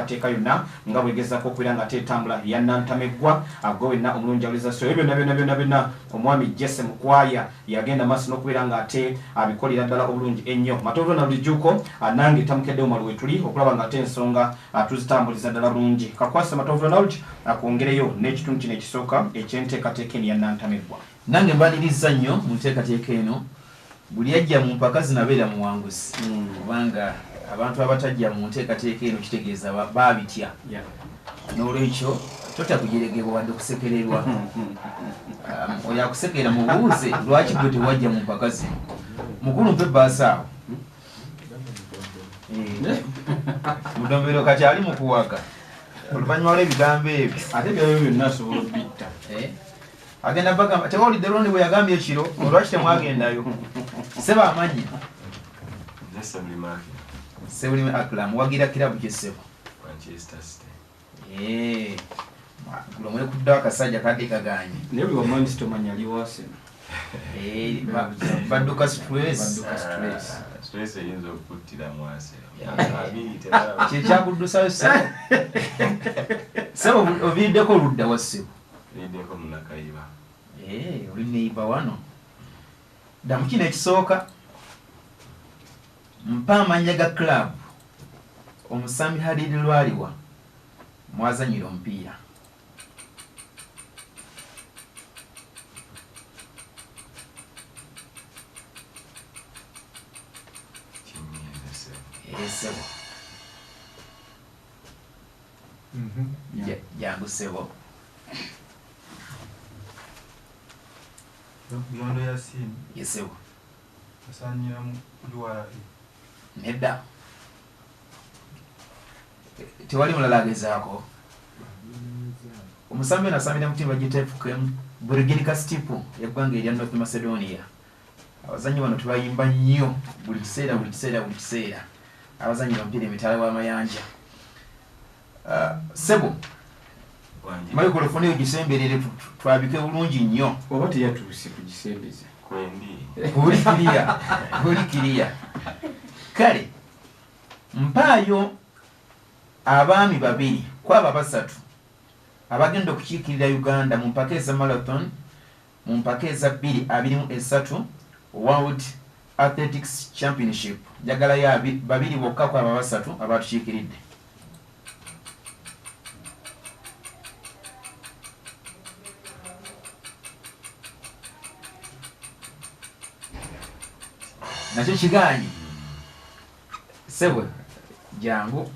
enteekateeka yonna nga bwegezaako okubeera nga ate etambula ya Nantameggwa. Gwe wenna omulungi awuliza so ebyo byonna byonna byonna byonna omwami Jesse Mukwaya yagenda maaso n'okubeera nga ate abikolera ddala obulungi ennyo. Matovu na Lulijuuko nange Tamukedde Omalu wetuli okulaba nga ate ensonga tuzitambuliza ddala bulungi. Kakwasa Matovu Ronald akwongereyo n'ekitundu kino ekisooka ekyenteekateeka eno ya Nantameggwa. Nange mbaniriza nnyo mu nteekateeka eno. Buli ajja mu mpaka zino abeera muwanguzi, kubanga abantu abatajja mu nteekateeka eno kitegeeza baabitya. N'olwekyo totya kujeregebwa wadde okusekererwa. Oyo akusekerera mubuuze lwaki gwe tewajja mu mpaka zino. Mukulu mpe ebbaasa awo. Mudombero kati ali mu kuwaga oluvannyuma lw'ebigambo ebyo. Ate ebyo byonna asobola obitta. Agenda bagamba tewawulidde Ronnie bwe yagambye ekiro, olwaki temwagendayo? Ssebo amanyi. Nze Ssebulime Akram. Ssebulime Akram, wagira kirabu ki ssebo? Manchester City. Gulo mwekuddewo akasajja kadde kagaanye. Naye buli wa Man City omanya ali wa Arsenal. Badduka stress. Badduka stress. Stress eyinza okukuttira mu Arsenal. Kye kyakuddusayo ssebo. Ssebo oviiriddeko oludda wa ssebo? Nviiriddeko Munakayiba. Oli neighbor wano. Ddamu kino ekisooka. Mpa amannya ga club omusambi Halid Lwaliwa mwazannyira omupiira. Kinyiize ssebo. Ssebo. Jangu ssebo. Byondo Yasin. Ye ssebo. Asaanira mu URA. Nedda. Tewali mulala agezaako. Omusambi ono asambira mu ttiimu bagiyita FKM Burginika Stipu y'eggwanga erya North Macedonia. Abazannyi bano tubayimba nnyo buli kiseera buli kiseera buli kiseera. Abazannyi omupiira emitala w'amayanja. Ssebo, microphone eyo gisemberere twabike bulungi nnyo. Oba teyatuuse kugisembeza. Kwendi. Buli kiriya, buli kiriya. Kale, mpaayo abaami babiri kwabo abasatu abagenda okukiikirira Uganda mu mpaka eza marathon mu mpaka eza 2023 World Athletics Championship. Njagalayo babiri bokka kwabo abasatu abatukiikiridde. Nakyo kigaanyi. Ssebo, jangu.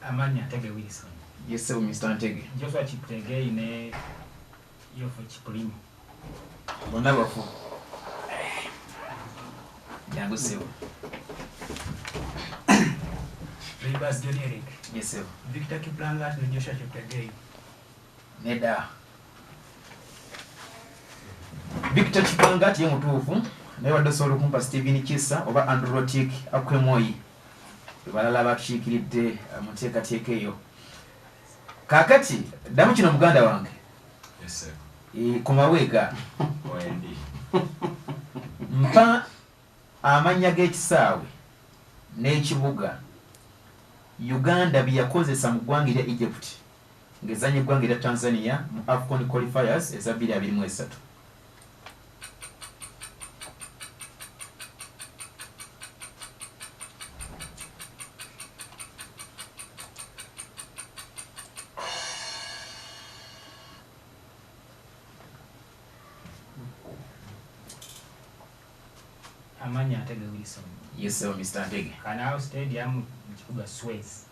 Amannya Ntege Wilson. Ye ssebo Mr. Ntege. Joshua Cheptegei ne Yofu Kiplimo. Bonna bafu. Jangu ssebo. Rivers John Eric. Ye ssebo. Victor Kiplangat ne Joshua Cheptegei. Nedda. Victor Kiplangat ye mutuufu naye wadde osobola okumpa Stephen Kisa oba Andrew Rotik Akwemoyi. Balala batukiikiridde mu nteekateeka eyo. Kaakati ddamu kino muganda wange. Yes, sir. Komaweega. Wendi. Mpa amannya g'ekisaawe n'ekibuga Uganda bye yakozesa mu ggwanga erya Egypt ng'ezannya eggwanga erya Tanzania mu AFCON qualifiers eza 2023. Amannya Ntege Wilson. Yes, sir, Mr. Ntege. Canal Stadium mu kibuga Suez.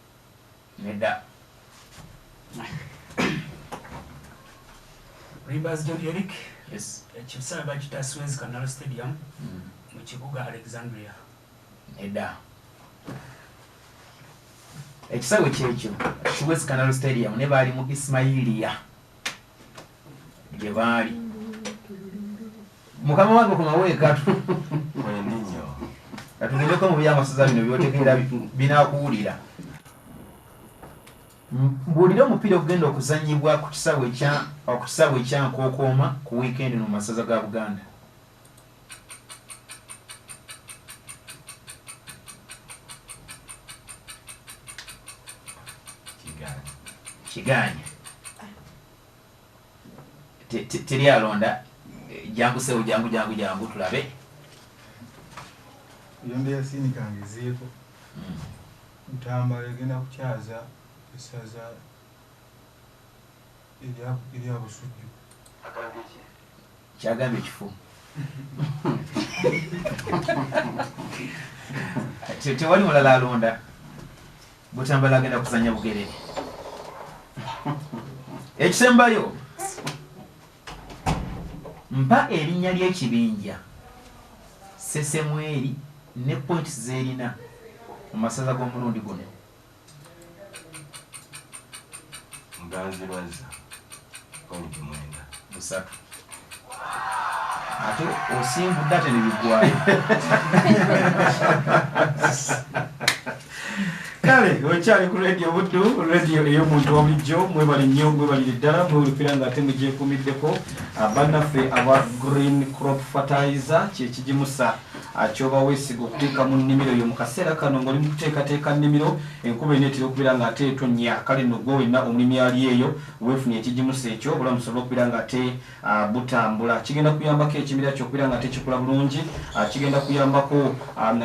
Nedda. Rivers John Eric. Yes. Ekisaawe bakiyita Suez Canal Stadium mu kibuga Alexandria. Nedda. Ekisaawe kyekyo Suez Canal Stadium ne baali mu Ismailia gye baali. Mukama wange komaweeka Wendi nnyo. Katugendeko mu byamasaza bino by'otegeera binaakuwulira. Mbuulire omupiira ogugenda okuzannyibwa ku kisaawe ekya Nkookooma ku wiikendi mu masaza ga Buganda. Kiganye. Teri alonda. Jangu sewo, jangu jangu jangu tulabe. Buyondo Yasini kangezeeko. Butambala egenda kukyaza essaza erya Busujju. Kyagambye ekifo. Tewali mulala alonda. Butambala agenda kuzannya Bugerere. Ekisembayo, mpa erinnya ly'ekibinja Ssesemweri ne points z'erina mu masaza g'omulundi guno. Muganzirwazza pointi 9. Busatu. Ate osimbudde ate ne biggwayo. Kale okyali ku Radio Buddu, radio ey'omuntu wa bulijjo. Mwebale nnyo, mwebalire ddala, mwewulira nga ate mugyekuumiddeko. Bannaffe aba Green Crop Fertilizer kyekigimusa kyoba weesiga okuteeka mu nnimiro yo mu kaseera kano ng'oli mu kuteekateeka nnimiro, enkuba eneetera okubeera ng'ate etonnya. Kale nno gwe wenna omulimi ali eyo weefunye ekigimusa ekyo, obulamu busobole okubeera ng'ate butambula. Kigenda kuyambako ekimera kyo okubeera ng'ate kikula bulungi, kigenda kuyambako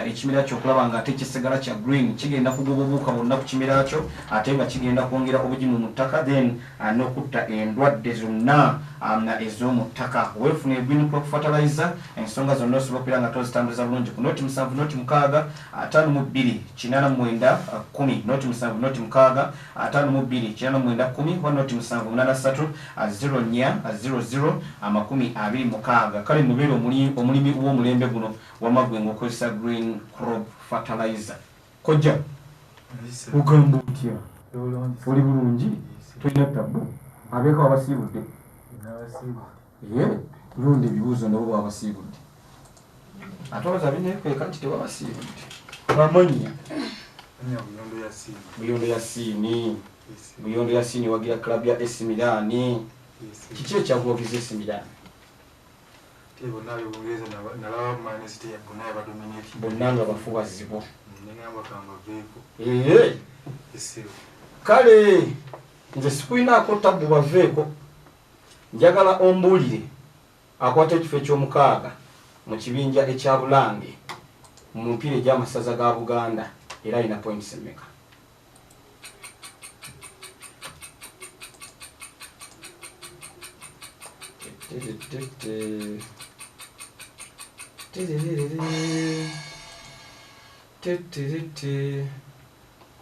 ekimera kyo okulaba ng'ate kisigala kya green, kigenda kugoba obuwuka bwonna ku kimera kyo, ate nga kigenda kwongera obugimu mu ttaka, then n'okutta endwadde zonna ez'omu ttaka. Weefune Green Crop Fertilizer, ensonga zonna osobola okubeera nga tozitambuza bulungi ku 07 06 52 89 10, 07 06 52 89 10, 07 83 04 00 26. Kale mubeere omulimi w'omulembe guno wamaggwe ng'okozesa Green Crop Fertilizer. Kojja, ogamba otya? Oli bulungi? Tolina tabbu? Abeeko abasiibudde? Lundi ebibuuzo nabo bwabasiibudde. Ate olowooza bineekweka nti tewabasiibudde. Bamannya. Buyondo Yasini. Buyondo Yasini wagira club ya AC Milan. Kiki ekyakuwagiza AC Milan? Bonna ab'Ebungereza nalaba Man City bonna yabadominate. Bonna nga bafu bazibu. Nengamba kambaveeko. Kale nze sikulinaako tabbu baveeko. Njagala ombuulire akwata ekifo eky'omukaaga mu kibinja ekya Bulange mu mupiira egy'amasaza ga Buganda era alina points mmeka?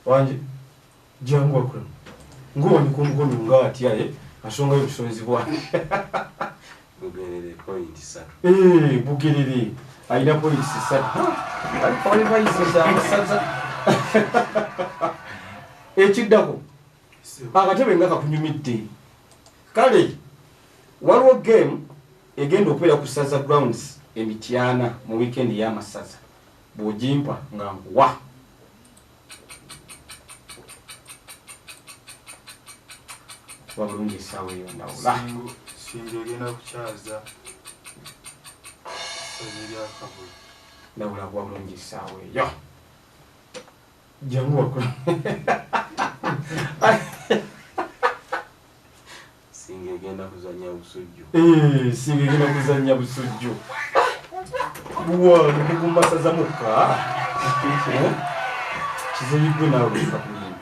Wangi jangu akula ng'owanika omukono ng'atya asongayo obusonzi bwange. Bugerere point 3. Bugerere alina point 3. Alifayiza amasaza. Ekiddako akatebe nga kakunyumidde. Kale waliwo game egenda okubeera ku Ssaza Grounds e Mityana mu weekend y'amasaza. Bw'ogimpa nga nkuwa. Kuba bulungi essaawa eyo ndawula. Ssingo egenda kukyaza essaza erya Kavule. Ndawula kuba bulungi essaawa eyo. Jangu wakula. Ssingo egenda kuzannya Busujju. Ssingo egenda kuzannya Busujju. Wa mukugu mu masaza mukka. Kizeeyi gwe naawe kakulimba.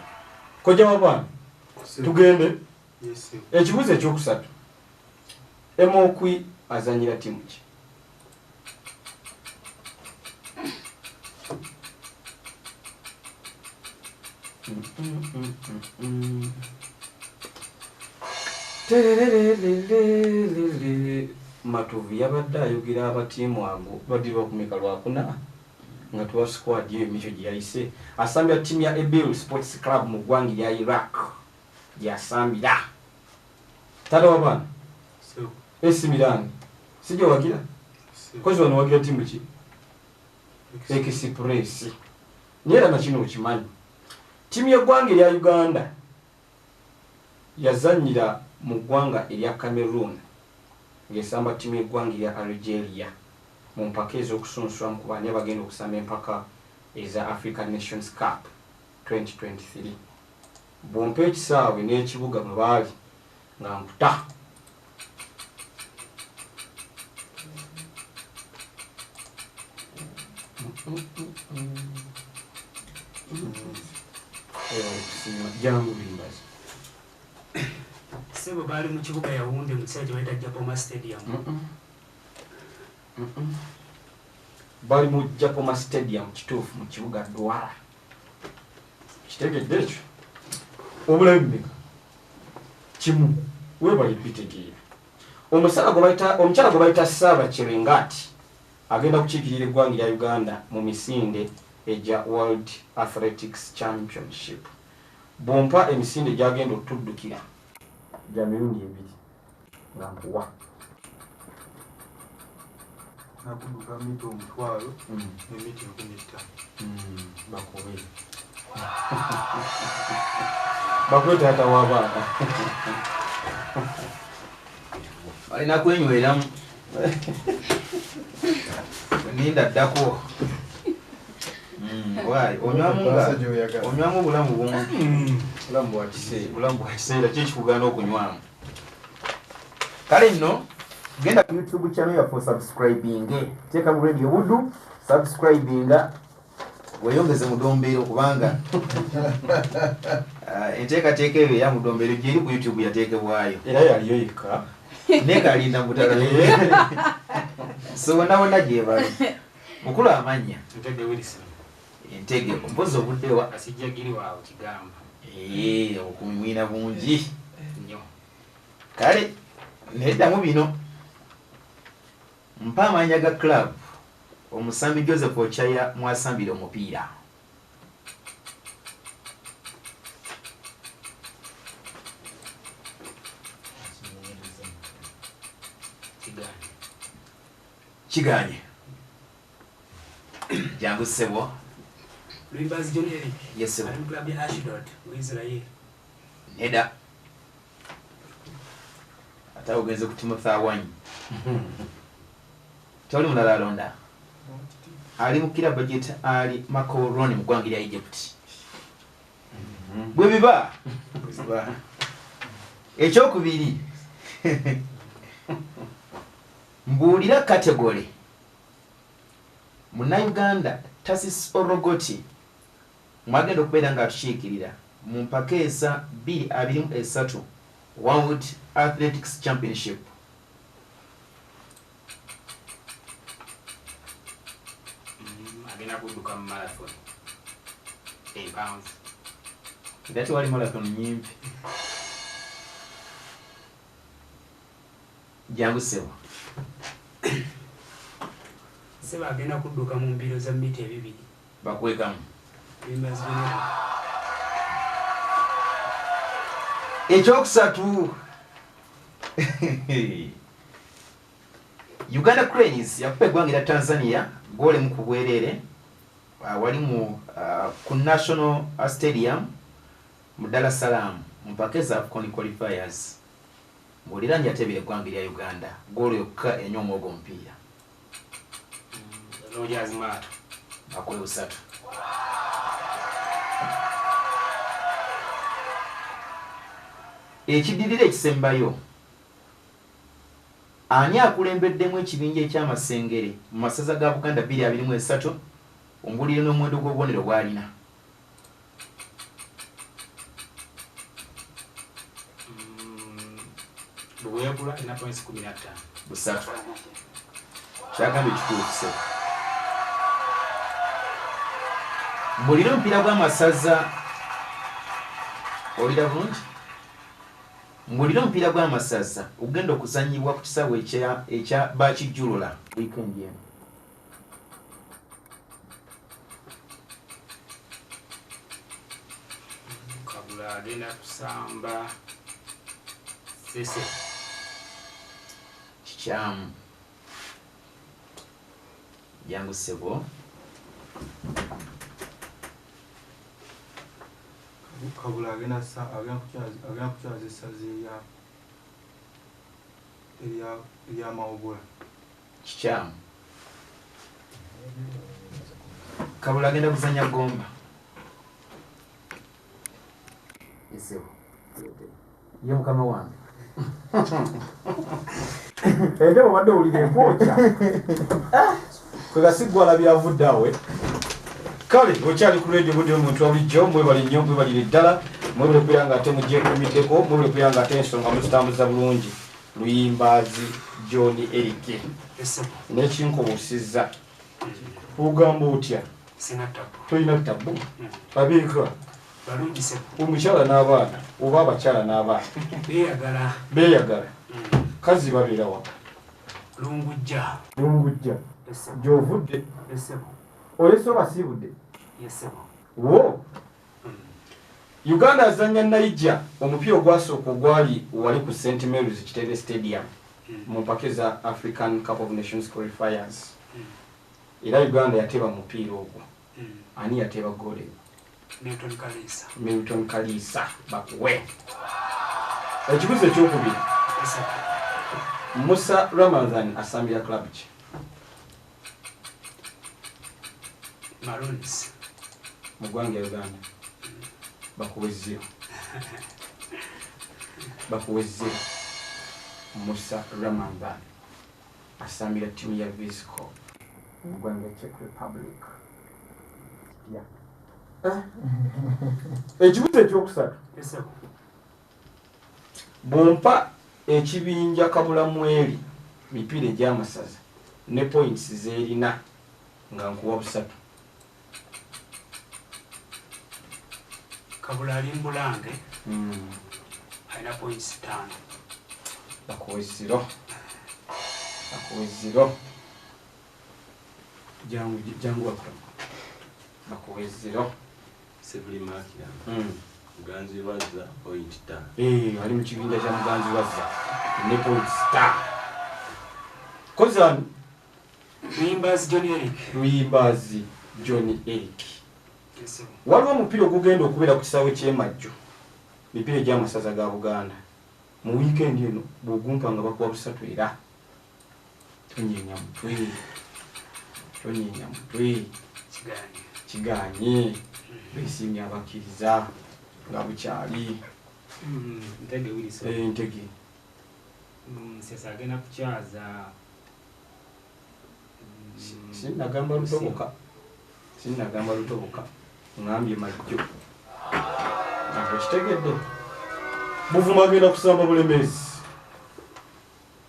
Kojja w'abaana tugende. Ekibuuzo ekyokusatu, Emokwi azannyira ttiimu ki? Matovu yabadde ayogera abatiimu ago badde bakumeka lwakuna nga tuwa squad eyo emikyo gye yayise. Asambira ttiimu ya Ebil Sports Club mu ggwanga erya Iraq gy'asambira. Taata w'abaana, AC Milan sijja wagira? Kozi wano wagira ttiimu ki? Express. Naye era na kino okimanyi, ttiimu y'eggwanga erya Uganda yazannyira mu ggwanga erya Cameroon ng'esamba ttiimu y'eggwanga erya Algeria mu mpaka ez'okusunsulamu ku baani abagenda okusamba empaka eza African Nations Cup 2023. Bw'ompa ekisaawe n'ekibuga mwe baali nga nkuta. Jangu Luyimbazi. Ssebo baali mu kibuga Yaounde mu kisaawe kye bayita Japoma Stadium. Bali mu Japoma Stadium kituufu mu kibuga Douala. Kitegedde ekyo? Obulabe bumeka? Kimu. Weebale bitegeera. Omukyala gwe bayita Sarah Chelangat agenda kukiikirira eggwanga lya Uganda mu misinde egya World Athletics Championship. Bw'ompa emisinde gy'agenda otuddukira gya mirundi ebiri nga nkuwa. Nakudduka mita 10,000 ne mita 5,000. Bakobe. Bakobe taata w'abaana. Alina kwenyweramu. Ninda ddako. Why? Onywamu obulamu bungi. Bulamu bwa kiseera. Bulamu bwa kiseera kye kikugaana okunywamu. Kale nno genda ku YouTube channel yaffe subscribing. Teeka mu Radio Buddu, subscribinga weeyongeze mudombeero kubanga enteekateeka eyo eya mudombeero gyeri ku YouTube yateekebwayo. Era yaliyo yekka. Nekalinda mutala. So wonna wonna gye bali. Mukulu amannya. Ntege Wilson. Entege mpozi obudde wa Asijja giri waawo kigamba. Obukumi mwina bungi. Nnyo. Kale neddamu bino. Mpa amannya ga club omusambi Joseph Ochaya mwasambira omupiira. Kiganye. Jangu ssebo. Luyimbazi John Eric. Yes ssebo. Ali mu club ya Ashdod mu Israel. Nedda. Ate ogenze ku Timothy Awanyi. Tewali mulala alonda. Ali mu kirabo gyeta Ali Makoroni mu ggwanga lya Egypt. Bwe biba. Ekyokubiri. Mbuulira category. Munnayuganda Tasis Orogoti mwagenda okubeera ng'atukiikirira mu mpaka eza 2023 World Athletics Championship. Agenda kudduka mu marathon empanvu. Era tewali marathon nnyimpi. Jangu ssebo. Ssebo agenda kudduka mu mbiro za mita 2. Bakwekamu. Luyimbazi John Eric. Ekyokusatu. Uganda Cranes yakuba eggwanga lya Tanzania ggoolo mu ku bwereere wali mu ku National Stadium mu Dar es Salaam mu mpaka eza AFCON qualifiers. Mbuulira njateebera eggwanga lya Uganda ggoolo yokka enyooma ogwo omupiira. Rogers Mato. Bakuwe busatu. Ekiddirira ekisembayo. Ani akulembeddemu ekibinja eky'amasengere mu masaza ga Buganda 2023 ombuulire n'omuwendo gw'obubonero bw'alina. Buweebula alina points 15. Busatu. Kyagambye kituufu ssebo. Mbuulire omupiira gw'amasaza owulira bulungi? Mbuulire omupiira gw'amasaza ogenda okuzannyibwa ku kisaawe ekya Bakijjulula wiikendi eno. Kabula agenda kusamba Sese. Kikyamu. Jangu ssebo. Kabula agenda kukyaza essaza erya Mawogola. Kikyamu. Kabula agenda kuzannya Gomba. Esebo. Ye mukama wange. Entebe obadde owulira enkwokya. Kwega siggwala byavudde awe. Kale okyali ku radio Buddu omuntu wa bulijjo, mwebale nnyo, mwebalire ddala, mwebale okubeera nga ate mugyekuumiddeko, mwebale okubeera nga ate ensonga muzitambuza bulungi. Luyimbaazi John Eric. N'ekinkubuusizza. Ogamba otya? Sina tabu. Tolina tabu? Abeeka. Balungi sebo. Omukyala n'abaana oba abakyala n'abaana? Beeyagala. Beeyagala. Kazi babeera wa? Lungujja. Lungujja. Gy'ovudde? Esebo. Olese obasiibudde? Yesebo. Wo. Uganda azannya Niger omupiira ogwasooka ogwali wali ku St Mary's Kitebe Stadium mu mpaka eza African Cup of Nations qualifiers. Era Uganda yateeba mupiira ogwo. Ani yateeba ggoolo eyo? Milton Kalisa. Milton Kalisa bakuwe. Ekibuuzo ekyokubiri. Musa Ramadhan asambira club ki? Maroons. Mu ggwanga Uganda. Bakuwe zero. Bakuwe zero. Musa Ramadhan asambira ttiimu ya Visco mu ggwanga Czech Republic. Ekibuuzo ekyokusatu. Bw'ompa ekibinja Kabulamweri mipiira egy'amasaza ne points z'erina nga nkuwa busatu. Kabula ali Mbulange alina points 5. Bakuwe zero. Bakuwe zero. Jangu jangu wakula. Bakuwe zero. Sebuli Makira. Muganzi Wazza point 5. Ali mu kibinja kya Muganzi Wazza ne point 5. Kozani Luyimbazi John Eric. Luyimbazi John Eric. Waliwo omupiira ogugenda okubeera ku kisaawe ky'e Majjo, mipiira egy'amasaza ga Buganda. Mu wiikendi eno bw'ogumpa nga bakuwa busatu era tonyeenya mutwe. Tonyeenya mutwe. Kigaanye. Beesiimye abakkiriza nga bukyali. Ntege Wilson. Ntege. Musesa agenda kukyaza. Sinnagamba lutoboka. Sinnagamba lutoboka. Ngambye Majjo. Okitegedde. Buvuma agenda kusamba Bulemeezi.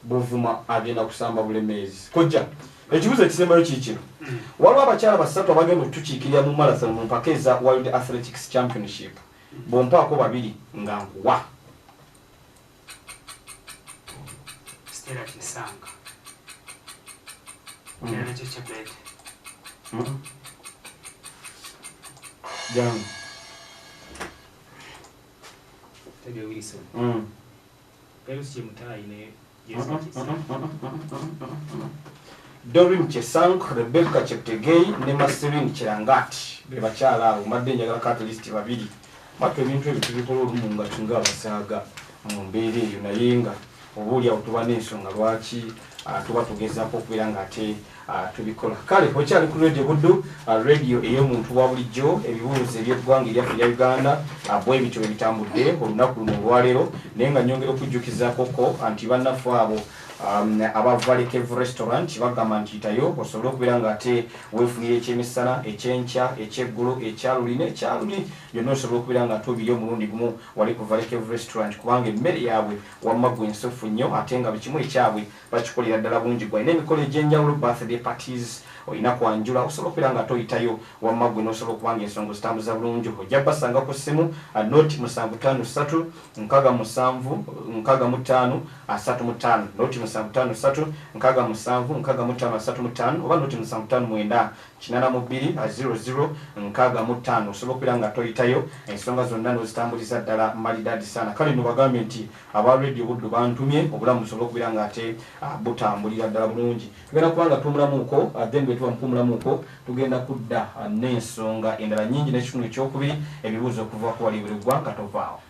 Buvuma agenda kusamba Bulemeezi. Kojja, ekibuuzo ekisembayo kiikino. Waliwo abakyala basatu abagenda okutukiikirira mu marathon mu mpaka eza World Athletics Championship. Bw'ompaako babiri nga nkuwa. Stella Kisanga. Stella Chebet. Jangu. Tege Wilson. Perusi Chemutayi ne Jessica Chisanga. Doreen Chesang, Rebecca Cheptegei ne Marceline Cherangati be bakyala abo. Mbadde njagala at least babiri. Batu ebintu ebyo tubikola olumu nga tunga abasaaga mu mbeera eyo, naye nga oba oli awo tuba n'ensonga lwaki tuba tugezaako okubeera nga ate tubikola. Kale okyali ku Radio Buddu, radio ey'omuntu wa bulijjo, ebibuuzo eby'eggwanga eryaffe erya Uganda bwe bityo bwe bitambudde olunaku luno olwaleero. Naye nga nnyongera okujjukizaakoko nti bannaffe abo aba Valley Cave Restaurant bagamba nti yitayo osobole okubeera nga ate weefunira ekyemisana, ekyenkya, ekyeggulo, ekyaluli n'ekyaluli byonna osobola okubeera nga ate obirya omulundi gumu wali ku Valley Cave Restaurant, kubanga emmere yaabwe wamma ggwe ensufu nnyo ate nga buli kimu ekyabwe bakikolera ddala bulungi. Gwalina emikolo egy'enjawulo, birthday parties, olina kwanjula, osobola okubeera nga ate oyitayo wamma ggwe n'osobola okuba nga ensonga ozitambuza bulungi. Ojja basanga ku ssimu noti 753 67 65 35, noti 753 67 65 35 oba noti 759 82 00 65. Osobola okubeera nga toyitayo ensonga zonna n'ozitambuliza ddala malidaadi sana. Kale nno bagambye nti aba Radio Buddu bantumye obulamu busobole okubeera nga ate butambulira ddala bulungi. Tugenda kuba nga tuwummulamuuko, then bwe tuba mukuwummulamuuko tugenda kudda n'ensonga endala nnyingi n'ekitundu ekyokubiri, ebibuuzo okuva ku wali buli ggwanga. Tovaawo.